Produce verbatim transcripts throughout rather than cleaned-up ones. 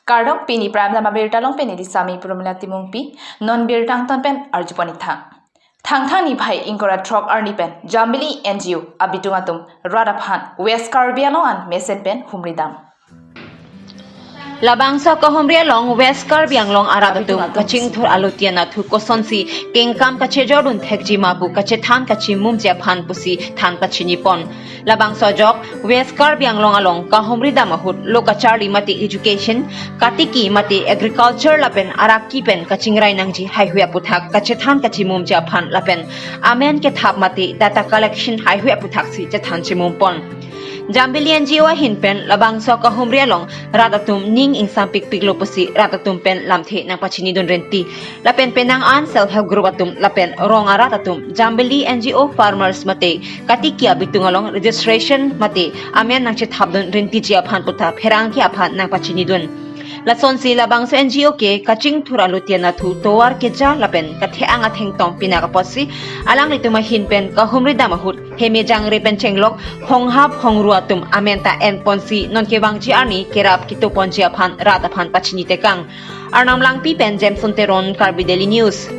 Kardom, pini Prime Time abirta along pini di sami Promila Timungpi, non birta angton pen arjupon ithang. Thangthang niphai ingkoi ra throk arni pen Jambili N G O abitung atum rat aphan West Karbi Anglong an mesen pen humri dam. Labangso kahumri along West Karbi Anglong arat atum kachingthur alotian athu kosonsi kengkam kachejordun thekji ma pu kachethan kachimumji aphan pusi than pachinipon. Labangso ajok West Karbi Anglong along kahumri dam ahut lo kacharli mate education, katiki mate agriculture lapen araki pen kachingrai nangji haihui aputhak kachethan kachimumji aphan lapen amen kethap mate data collection haihui aputhaksi chethan chimumpon. Jambili N G O ahin pen labangso kahumri along rat atum ning ingsampikpiklo pusi rat atum pen lamthe nangpachinidun renti. Lapen penang an self help group atum lapen rong arat atum Jambili N G O farmers mate katiki abitung along registration mate amen nangchethapdun rentiji aphan puta pherangke aphan nangpachinidun. Lasonsi labangso N G O ke kachingthur alotian athu tovar keja lapen kathe-ang athengtong pinak apotsi alanglitum ahin pen kahumri dam ahut heme jangre pen chenglok honghap hongru atum amen ta enponsi non kevangji arni kerap ketoponji aphan rat aphan pachinitekang. Arnam Langpi pen Jameson Teron, Karbi Daily News.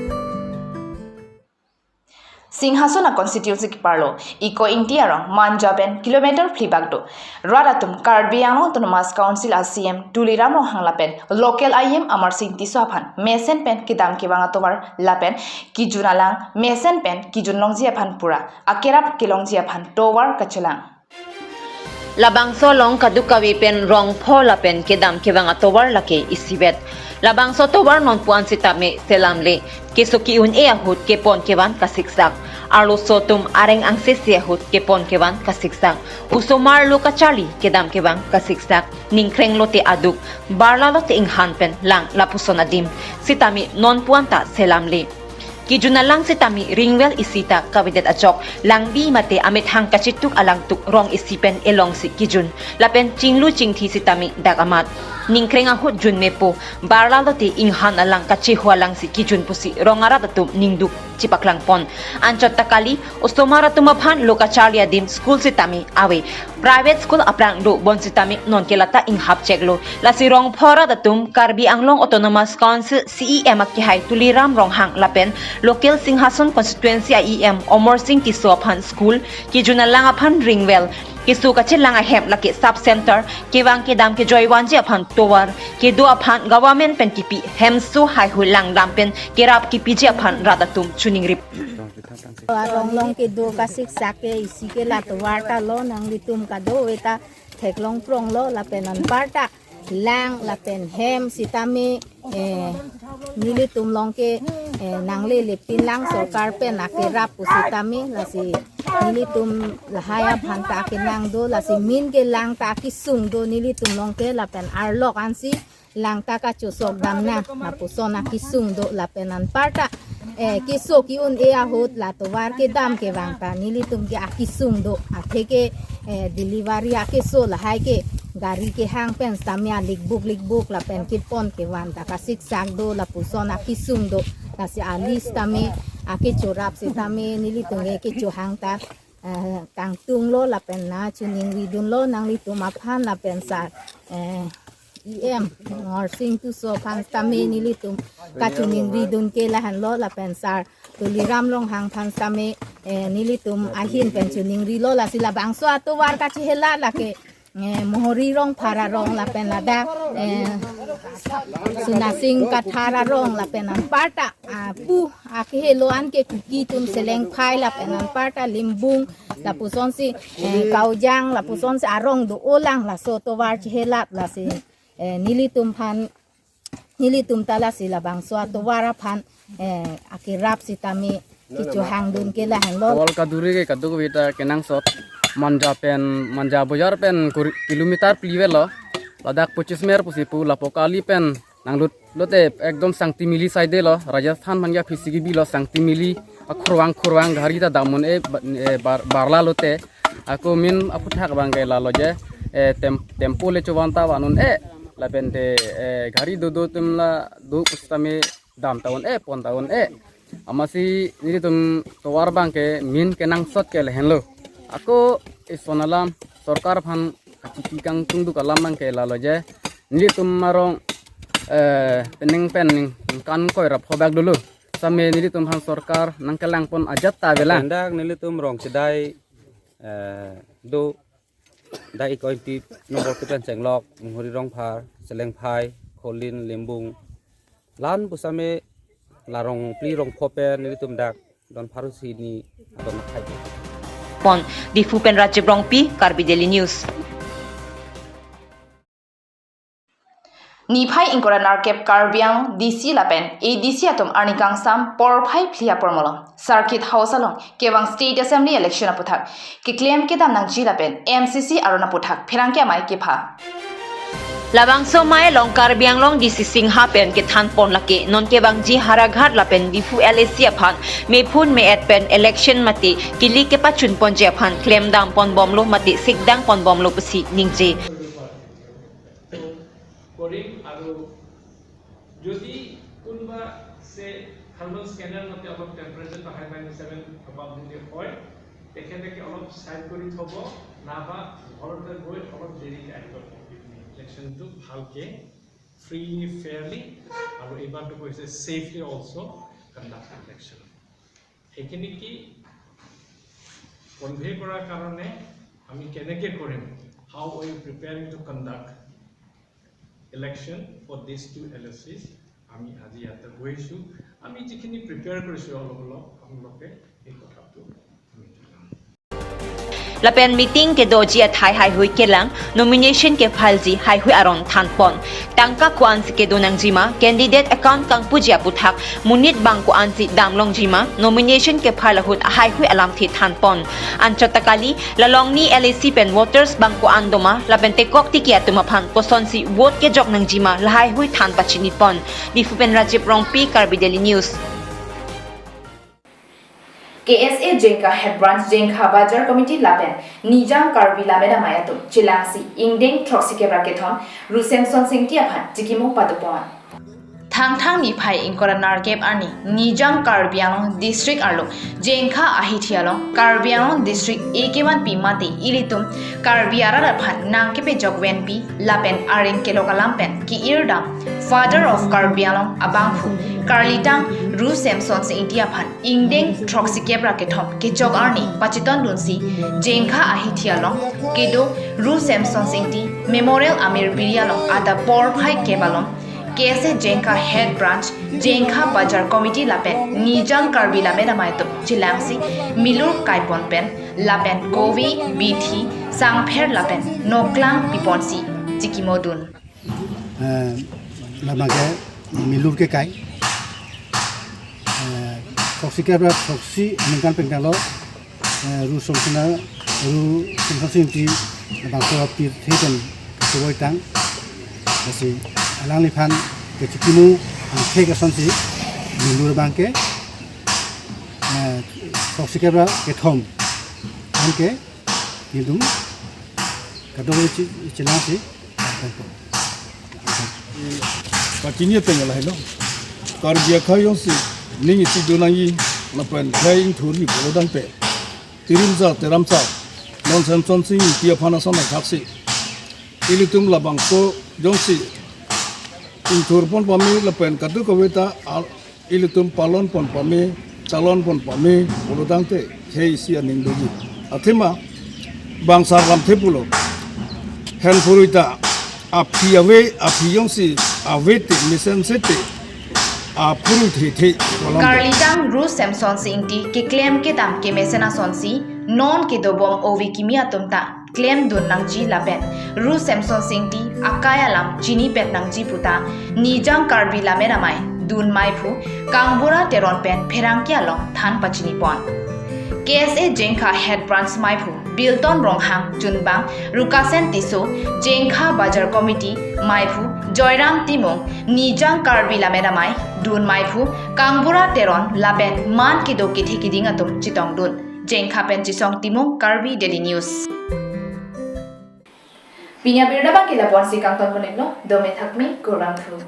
Singhason a constituency keparlo Iko Ingti arong Manja pen kilometer phli bak do rat atum Karbi Anglong Autonomous Council a C E M Tuliram Ronghang lapen local I E M Amarsing Tisso aphan mesen pen kedam kevang atovar lapen kijun alang mesen pen kijun longji aphan pura akerap kelongji aphan tovar kachelang. Labangso along kadokave pen rong pho lapen kedam kevang atovar lake isivet. Labangso atovar nonpu-an sitame selamle. Keso ke-un-e ahut kepon kevan kasiksak. Arloso atum areng angsese ahut kepon kevan kasiksak. Osomar lo kacharli kedam kevang kasiksak. Ningkreng lote aduk, barla lote inghan pen lang lapuson adim. Sitame nonpu-an ta selamle. Kijun alang sitame ringvang isi ta kavedet ajok, langbi mate amethang kachetuk alang tuk rong isi pen elongsi kijun. Lapen chinglu chingthi sitame dak amat. Ningkreng ahut junmepo, barla lote inghan alang kacheho alangsi kijun pusi rong arat atum ningduk chepaklangpon. Anchot ta kali, osomar atum aphan lo kacharli adim school sitame ave. Private school aphrang do bonsitame nonke lata inghap cheklo. Lasi rong pho rat atum Karbi Anglong Autonomous Council C E M akehai Tuliram Ronghang lapen local Singhason constituency a E M Amarsing Tisso aphan school, kijun alang aphan ringvang, keso kachelang ahem lake sub center, kevang kedam kejoivanji aphan tovar, kedo aphan government pen kipi hemso haihui langdam pen kerap kipiji aphan rat atum choningrip. Arong along kedo kasiksak ke isi ke la tovar ta lo, nanglitum kadokave ta theklong pronglo lapen anparta lang lapen hem sitame, eh, nelitum along ke, eh, nangle lepin lang sorkar pen akerap pu sitame lasi nelitum lahai aphan ta akenang do lasi min ke lang ta akesung do nelitum along ke lapen arlok ansi lang ta kachosok damnang lapuson akesung do lapen anparta, eh, keso ke-un-e ahut la tovar kedam kevang ta nelitum ke akesung do atheke, eh, delivery akeso lahai ke gari kehang pen sitame alikbuk likbuk lapen kepon kevan ta kasiksak do lapuson akesung do lasi ali sitame akechorap sitame nelitum ke kechohang ta, eh, kangtunglo lapen nangchoningridunlo nanglitum aphan lapen sar, eh, E M Amarsing Tisso aphan sitame nelitum kachoningridun ke lahenlo lapen sar Tuliram Ronghang aphan sitame, eh, nelitum ahin pen choningrilo lasi labangso atovar kachehela lake, eh, Mohori Rongphar arong lapen ladak, eh, Sunasing Kathar arong lapen anparta, ah, pu akehelo an ke Kuki atum Selengphai lapen anparta Limbung lapusonsi, eh, Kaujang lapusonsi arong do-olang laso tovar chehelat lasi, eh, nelitum aphan, nelitum ta lasi labangso atovar aphan, eh, akerap sitame kechohangdun ke lahenlo. Tovar kaduri ke kadokave ta kenangsot Manja pen, Manja bojar pen kuri-, kilometer phli velo. Ladak Pochis Mer pusi pu lapu kali pen nanglut lote ekdom Sangtimili side lo, Rajasthan aphan ke aphisi kebilo Sangtimili akhurvang khurvang gari ta dam un-e ba-, eh, bar-, barla lote. Ako min aphuthak abang ke lalo je, eh, tem-, tempo le chovan ta van un-e, lapente, eh, gari dodo atum la do pusitame dam ta un-e, pon ta un-e. Amatsi nelitum tovar abang ke min kenangsot ke lahenlo. Ako ison alam sorkar aphan kachipi kangtung duk alam abang ke lalo je. Nelitum arong eh, penang pen ningkan koi ra pho bak dolo. Same nelitum aphan sorkar nangkelangpon ajat ta avelang. Pendak nelitum Rongchedai, eh, do dai ikointi nombor tu pen chenglok, Munghuri Rongphar, Selengphai, Kholin, Limbung, lan pusame la rong phli rong pho pen nelitum dak don pharo si ni aton akhai. Pon, Diphu pen Rajiv Rongpi, Karbi Daily News. Niphai ingkoi ra nerkep Karbi Anglong D C lapen A D C atum arni kangsam porphai phli apor malom Circuit House along kevang State Assembly election aputhak keklem kedam nangji lapen M C C aron aputhak pherangke amei kepha. Labangso amei along Karbi Anglong D C Singha pen kethanpon lake non kevangji Howraghat lapen Diphu L A C aphan mephun me-et pen election mate kili kepachunponji aphan klemdamponbomlo mate sikdangponbomlo pusi ningje. তো কৰিম। আৰু যদি কোনোবা চে thermal scanner মতে অলপ temperature high minus seven above যদি হয়, তেখেতে অলপ চাইড কৰি থ'ব, নাইবা ঘৰতে গৈ অলপ দেৰিকে আহিব। ইলেকশ্যনটো ভালকে, ফ্ৰীলি, ফেয়াৰলি আৰু এইবাৰটো কৈছে ছেফলি অলছ' কণ্ডাক্ট ইলেকশ্যন। সেইখিনি কি কনভে কৰাৰ কাৰণে আমি কেনেকে কৰিম, how we preparing to conduct election for these two L A Cs, আমি আজি ইয়াতে বহিছোঁ। আমি যিখিনি প্ৰিপেয়াৰ কৰিছোঁ অলপ অলপ আপোনালোকে এই কথাটো আমি জনাম। Lapen meeting kedoji athai haihui kelang, nomination kephalji haihui aron thanpon. Tangka ko-ansi kedo nangjima, candidate account kangpuji aputhak, monit bang ko-ansi damlongjima, nomination kephal ahut haihui alamthe thanpon. Anchot ta kali, la longni L A C pen voters bang ko-an doma, lapen tekok tiki atum aphan kosonsi vote kejok nangjima, la haihui than pachinipon. Diphu pen Rajiv Rongpi, Karbi Daily News. K S A Jengkha Head Branch, Jengkha Bazar Committee lapen Nijang Karbi Lammet Amei atum chelangsi ingdeng throksi kep ra kethom Ru Semsonsing Ingti aphan chikimo padopon. Thangthang niphai ingkoi ra nerkep arni Nijang Karbi Anglong District arlo Jengkha ahithi along Karbi Anglong District ekevanpi mate ilitum Karbi arat aphan nangkepejok venpi lapen areng kelok alam pen ke-irdam Father of Karbi Anglong abangphu karlitang Ru Semsonsing Ingti aphan ingdeng throksi kep ra kethom kejok arni pachitondunsi Jengkha ahithi along kedo Ru Semsonsing Ingti Memorial Amir Biri along adap porphai kep along K S A Jengkha Head Branch, Jengkha Bazar Committee lapen Nijang Karbi Lammet Amei atum chelangsi milur kaipon pen lapen kove, bithi, sangpher lapen noklang piponsi chikimodun. Eh, labangke milur kekai. Eh, throksi kep ra throksi aningkan pen kalo, eh, Ru Semsonsing, Ru Semsonsing Ingti labangso pirthe pen kachevoi tang. Lasi alangliphan kechikimo angthek asonsi milur abangke, eh, throksi kep ra kethom abangke nelitum kadokave che-, chelangsi pachini ateng lahelo. Karbi akhei jongsi ning isi do nangji lapen khei ingthurji pulo tangte, tirim sa teram sa non Semsonsing Ingti aphan ason athaksi ilitum labangso jongsi ingthurpon pame lapen kadokave ta al- ilitum palonpon pame, chalonpon pame pulo tangte khei isi aning doji. Athema bangso alamthe pulo, henphurui ta aphi ave, aphi jongsi ave te, mesense te, aphurui thethe pulo tangte. Karlitang Ru Semsonsing Ingti keklem kedam kemesen asonsi non kedobom ove kimi atum ta klemdun nangji lapen Ru Semsonsing Ingti akai alam chinipet nangji puta Nijang Karbi Lammet Amei dun meiphu Kangbura Teron pen pherangke along than pachinipon. K S A Jengkha Head Branch meiphu Bilton Ronghang, chunbang Rukasen Tisso, Jengkha Bazar Committee meiphu Joyram Timung, Nijang Karbi Lammet Amei dun meiphu Kangbura Teron lapen man kedo kethe keding atum chetongdun. Jengkha pen Chisong Timung, Karbi Daily News. Pini abirta abangke lapu-ansi kangton pon-iklo, dome thakme, kurvangthu.